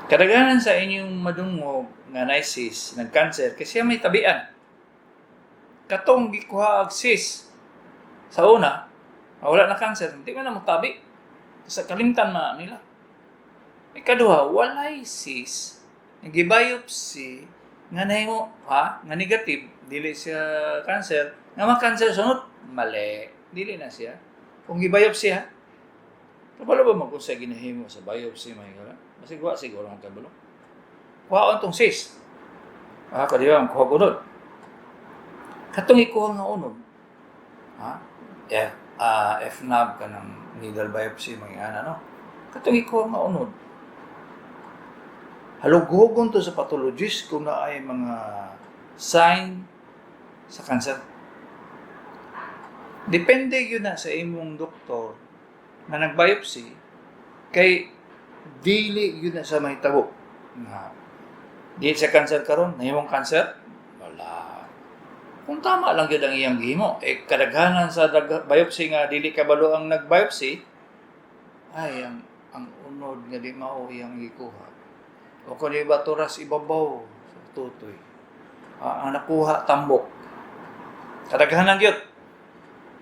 Kadaghanan sa inyong madungog nga naay cyst, nag-cancer kasi may tabian. Katong gikuha og cyst sa una, ah, wala na cancer, hindi man na motabi. Sa kalimtan man nila. Ikaduha, walay cyst, gibiopsy, nga nahimo, ha, nga negative, dili siya cancer, nga ma-cancer sunod, mali, dili na siya. Kung gibiopsy ha, Kabalo ba man kung sa ginahimo sa biopsy, mga higala? Masig wa siguro ang kabalo. Kuhaon tong cyst. Ah, kadiwa ang kuha unod. Katong ikuha nga unod. Ha? F, FNAB kanang needle biopsy, mga ana, no? Katong ikuha nga unod. Halughugon to sa pathologist kung naay mga sign sa cancer. Depende yun na sa imong doktor na nag-biopsy kay dili yun na sa mahitabo nga di sa cancer karon, nahimong cancer. Wala. Kung tama lang gyud ang iyang gihimo, eh kadaghanan sa biopsy nga dili kabalo ang nag-biopsy, ay ang unod nga di mao iyang gikuha o kung di ba turas ibabaw sa tutoy, ah, ang nakuha tambok. Kadaghanan gyud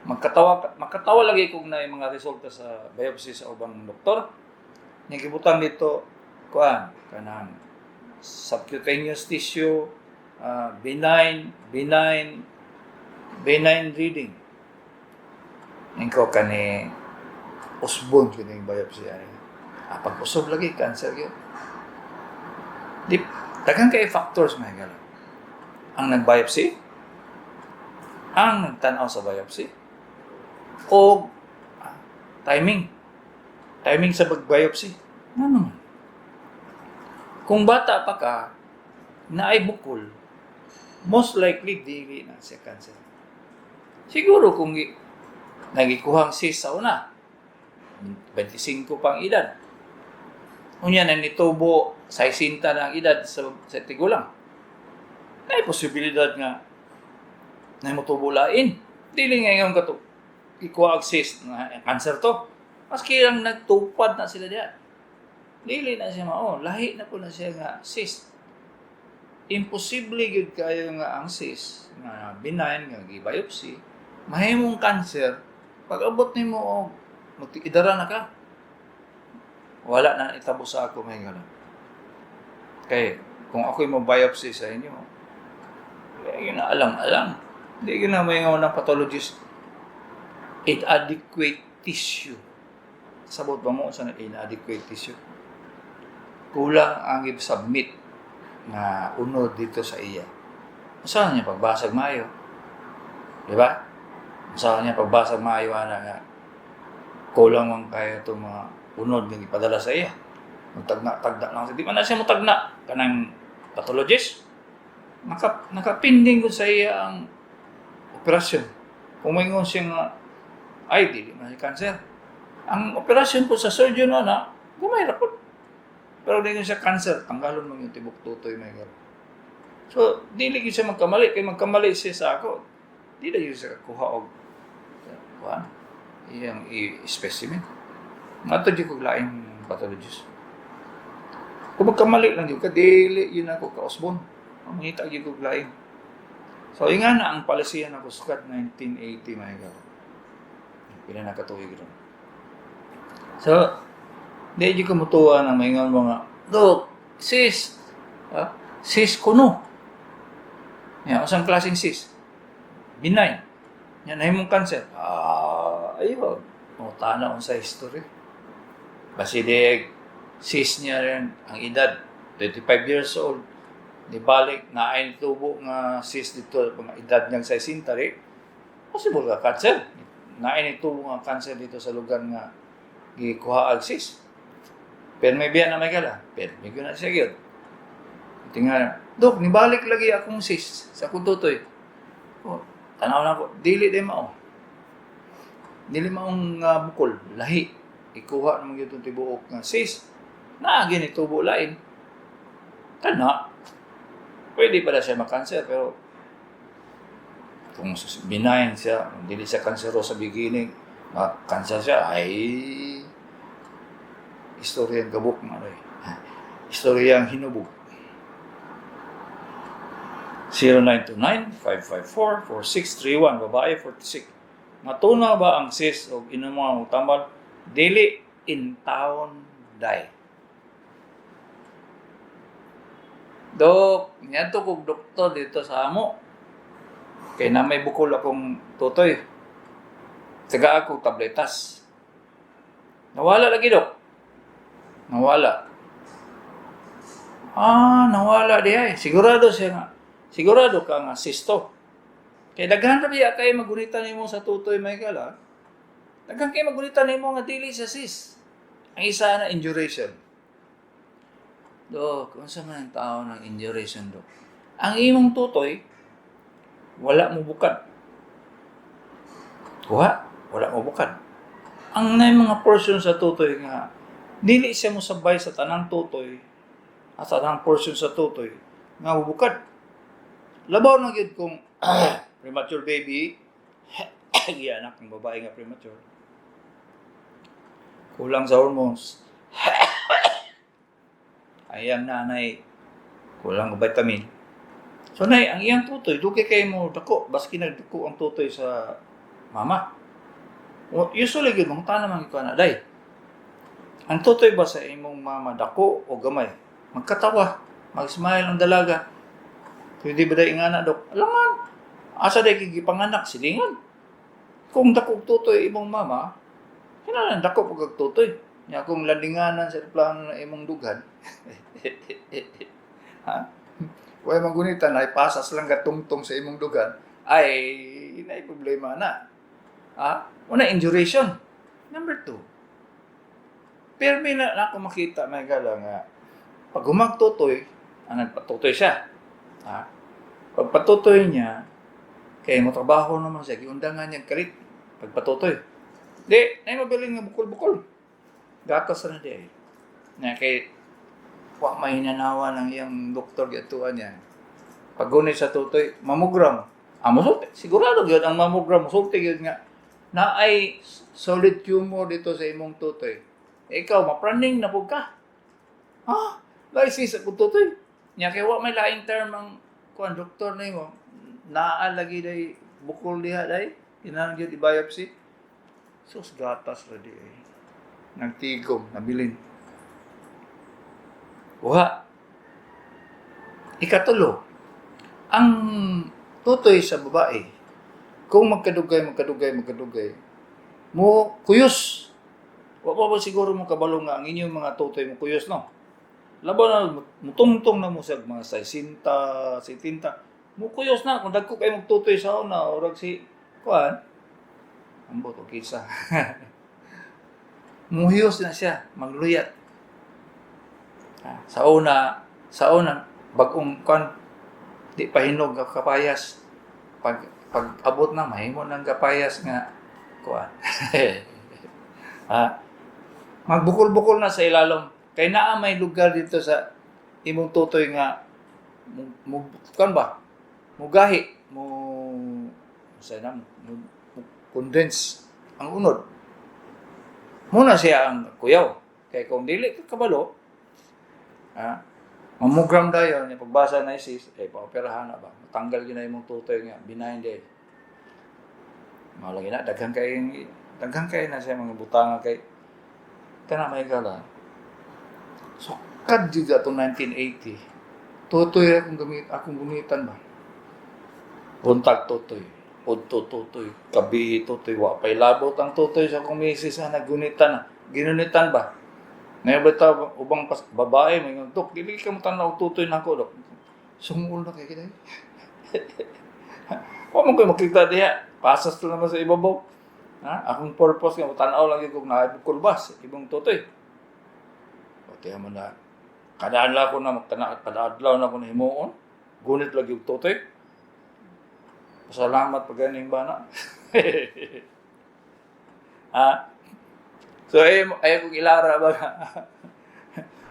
magkatawa, magkatawa lagi kung naay mga resulta sa biopsy sa ubang doktor. Nya gibutang dito kuan kanang subcutaneous tissue, benign, benign, benign reading. Ingko kani usbon kini biopsy ani. Ah, pag usob lagi, cancer gyud. Di daghan kay factors, mga higala. Ang nag-biopsy, ang nagtan-aw sa biopsy, o timing. Timing sa pag-biopsy. Ano man? Kung bata pa ka, naay bukol, most likely dili na siya cancer. Siguro kung nagikuhang cyst sa una, 25 pang edad. Unya na nitubo 60 na ang edad sa tigulang. Ay posibilidad nga na motubo lain. Dili nga ingon kato ikuha og cyst nga cancer to. Maski lang nagtupad na sila diya. Dili na siya mao, lahi na po na siya nga cyst. Imposible gyud kayo nga ang cyst nga benign nga gi-biopsy mahimong cancer pag abot nimo og magtiidara na ka. Wala na itabo sa ako, may gala. Kay kung ako'y mo biopsy sa inyo, yun na alang-alang. Hindi yun na may ng pathologist, inadequate tissue. Sabot ba mo sa inadequate tissue? Kulang ang i-submit nga unod dito sa iya. Saan niya pagbasag maayo? Di ba? Saan niya pagbasag maayo ana nga kulang man kayo itong mga unod nga ipadala sa iya. Magtagna-tagna lang. Di man na siya mutagna kanang pathologist. Nakapinding ko sa iya ang operasyon. Kung maingon siya nga, ay, dili man siya cancer. Ang operasyon po sa surgeon na, gamay ra po. Pero di siya cancer, tanggalon man yung tibok tutoy, may garo. So, dili gyud siya magkamali. Kay magkamali siya sa ako, di na yun siya kuha og kuha iyang i-specimen. Nga to ko laing pathologist. Kung magkamali lang yun ka, dili yun ako kausbon. Ang mangita gyud ko laing. So, yung nga na ang palisiyan ako sukat 1980, mga garo. Pila na katuig ron. So, di jud ko mutuwa ng maingon mga, "Dok, cyst, ha? Cyst kuno." Ya, usang klaseng cyst? Benign. Yan, nahimong cancer. Ah, ayun. Mutana sa history. Basi di cyst niya rin, ang edad, 25 years old. Di balik, na ay tubo nga cyst dito, mga edad niyang 60 rin. Possible ka cancer. Naay tubo nga cancer dito sa lugar nga gikuha ang cyst. Pero may biyan na may gala. Pero may na siya gyud. Tingnan, "Dok, nibalik lagi akong cyst sa akong tutoy." Oh, tanaw na ko, dili di mao. Dili maong bukol, lahi. Ikuha naman gyud itong tibuok nga cyst. Naagi ni tubo lain. Kana, pwede pala siya makanser, pero kung benign siya, dili siya kansero sa beginning, makanser siya, ay, istoryang gabok nga eh. Istoryang hinubog. 0929-554-4631, babae, 46. Matuna ba ang cyst o inom ang tambal? Dili in town die. Dok, niadto kog doktor dito sa amo. Kay na may bukol akong tutoy. Taga ako tabletas. Nawala lagi, Dok. Nawala. Ah, nawala di ay. Sigurado siya nga. Sigurado ka nga cyst to. Kay daghan ra biya kay magunitan nimo sa tutoy, Michael, ha. Daghan kay magunitan nimo nga dili sa cyst. Ang isa na, induration. Dok, unsa man ang tao ng induration, Dok? Ang imong tutoy wala mo bukad. Kuha, wala mo bukad. Ang nay mga portion sa tutoy nga dili siya mosabay sa tanang tutoy at sa tanang portion sa tutoy nga mubukad. Labaw na gyud kung premature baby, gianak ang babae nga premature. Kulang sa hormones. Ay ang nanay kulang og vitamin. So nay, ang iyang tutoy dugay kay mo dako, baski nagdako ang tutoy sa mama. O, usually gyud mangutana man gyud ko ana, "Day. Ang tutoy ba sa imong mama dako o gamay?" Magkatawa, mag-smile ang dalaga. "Pwede ba day ingana, Dok?" "Alangan. Asa day kay gipanganak, silingan. Kung dako og tutoy imong mama, kinahanglan dako pud kag tutoy. Nya kung landinganan sa plano na imong dughan, ha? Way magunitan ay pasas lang gatungtong sa imong dugan, ay naay problema na." Ha? Una, induration. Number two, permi na na ako makita may gala nga pag humagtutoy, ang nagpatutoy siya. Ha? Pagpatutoy niya, kay mo trabaho naman siya, giundangan niya kalit. Pagpatutoy. Di, nay mabilin nga bukol-bukol. Gatas na di ay. Na kay wa may hinanawa ng iyang doktor gituan niya. Paggunit sa tutoy, mammogram. Ah, musulti. Sigurado gyud ang mammogram, musulti gyud nga na ay solid tumor dito sa imong tutoy. Eh, ikaw, mapraning na pud ka. Ah, lysis akong tutoy. Nya kay wa may laing term ang kuan doktor nimo. Naa lagi day bukol diha day. Kinahanglan gyud i-biopsy. Sus, gatas ra di ay. Nagtigom, nabilin. Uha. Ikatulo, ang tutoy sa babae, kung magkadugay, magkadugay, magkadugay, mo kuyos. Wa pa ba siguro mo kabalo nga ang inyong mga tutoy mo kuyos, no? Labaw na mutungtong na mo sa mga 60, 70, mo kuyos na kung dagko kay magtutoy sa una, urag si kuan ambot og kisa. Muhiyos na siya, magluyat. Ah, sa una bag-ong kuan, di pa hinog ang kapayas. Pag abot na mahimo ng kapayas nga kuan. Ha? Magbukol-bukol na sa ilalom. Kay naa may lugar dito sa imong tutoy nga mo kuan ba? Mugahi, mo sa na mo condense ang unod. Muna siya ang kuyaw. Kay kung dili ka kabalo, ha, mammogram dayon, yung pagbasa na isis, eh, paoperahan na ba? Matanggal yun na imong tutoy nga, benign day. Mao lagi na, daghan kay na siya mga butanga kay, kana may gala. So, kad jud atong 1980, tutoy akong gamit, akong gamitan ba? Buntag tutoy, udto tutoy, gabi tutoy, wa pay labot ang tutoy sa akong misis na nagunitan na. Ginunitan ba? Ngayon ba ito, ubang pas, babae, may nga, "Dok, dili ka mo tanaw tutoy na ako, Dok." Sungol na kay kita. Wa man ko'y makita diha. Pasas to naman sa ibabaw. Ha? Akong purpose nga, tanaw lang yun kung naibukol ba sa ibang tutoy. O tiyan mo na, kada adlaw ko na, kada adlaw na ko na himuon, gunit lagi yung tutoy. Pasalamat pag ganing bana. Ha? So, ay kong ilara ba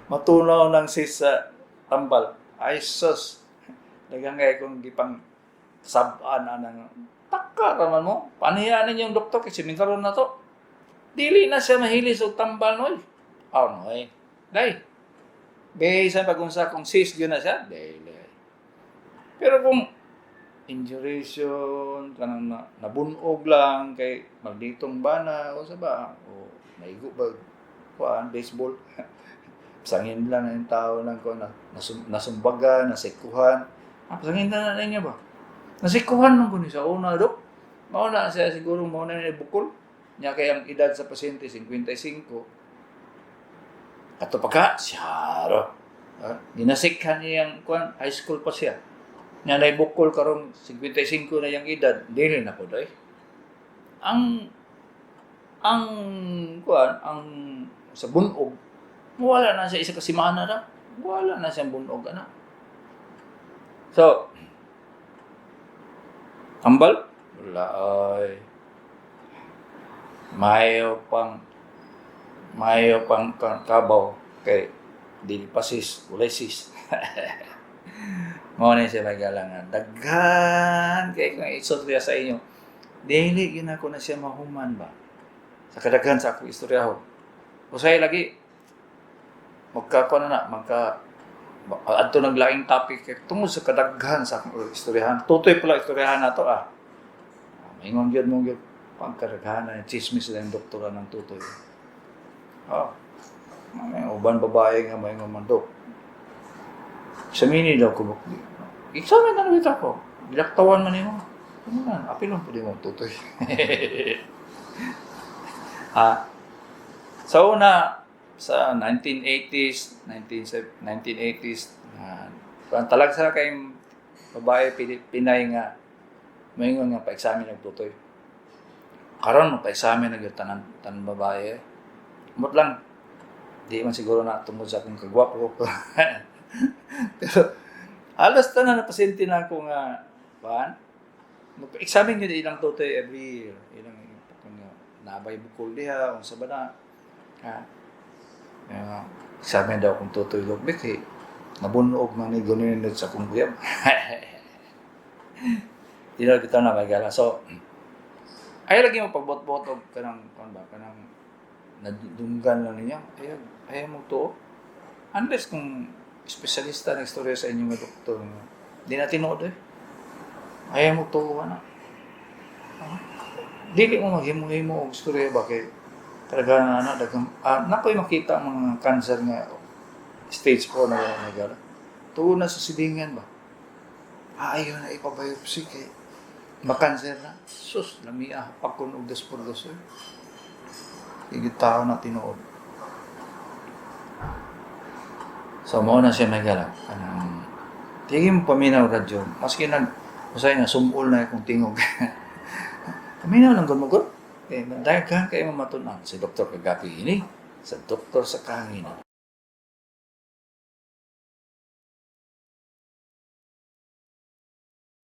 matunaw ng cyst sa tambal. Ay, sus. Daghang kay kong gipang sabaan anang taka raman mo. Panihiyaan ninyong doktor kasi mintaron na to. Dili na siya mahili sa tambal noy. Oh, noy. Day. Bisan pag unsa kung cyst yun na siya, dili. Pero kung induration, kanang na, nabunog lang kay malditong bana o sa ba o maigo ba kuan baseball. Pasangin lang ang tao lang ko na nasumbaga, nasikuhan. Ah, pasangin na na niya ba? Nasikuhan man ko ni sa una, Dok. Mao na siya siguro mao na ni bukol. Nya kay ang edad sa pasyente 55. Ato pa ka, siyaro. Ah, ginasikhan niya ang kuan, high school pa siya. Nya nay bukol karong 55 na yang edad, dili na po day. Ang kuan, ang sa bunog, wala na siya isa ka semana ra. Wala na siyang bunog ana. So, ambal? Wala ay. Mayo pang kabaw kay dili pa sis, walay sis. Mao na siya magalangan. Daghan kay kung istorya sa inyo. Dili gyud ako na siya mahuman ba. Sa kadaghan sa akong istoryahon. Usahay lagi magka kuan na na, magka adto nang laing topic kay tungod sa kadaghan sa akong istoryahan. Tutoy pala istoryahan nato ah. Maingon gyud mo gyud pangkadaghanan chismis sila yung doktora ng tutoy. Oh. May uban babae nga maingon man do. Examine daw ko bukdi. Examine na bitaw ko. Gilaktawan man nimo. Ano na, apilon pwede mo tutoy. Ah. Sa una, sa 1980s, 1980s, uh, talag sa kay babae Pinay nga maingon nga pa-examine og tutoy. Karon pa-examine na gyud tanan tanan babae. Mot lang di man siguro na tungod sa akong kagwapo. Pero halos tanan na pasyente na ako nga kuan. Magpa-examine gyud ilang tutoy every year. Ilang kung nabay bukol diha unsa ba na. Ha? Uh, examine daw kung tutoy logbit eh. Nabunog man ni gunin sa akong buyab. Di na bitaw na magala. So, ay lagi mo pagbot-bot og kanang kuan ba kanang nadunggan lang niya. Ayaw, ayaw mo to. Unless kung espesyalista ng istorya sa inyong nga doktor nga di na tinuod eh. Ayaw mo to ana. Ah, dili mo maghimo-himo og istorya ba kay talaga na ana daghang nakoy makita ang mga cancer nga stage 4 na nagala. Tuon na sa silingan ba. Ah, ayaw na ipa-biopsy kay makanser na. Sus, lamia pagkun og dos por dos eh. Higit tao na tinuod. So, mao na siya may gala. Kanang, tigil mo paminaw radyo. Maski nag, usay nga, sumul na akong tingog. Paminaw lang gud mo gud. Eh, daghan kayo mamatunan. Si Dr. Kagapi ini, sa Doktor sa Kahangin.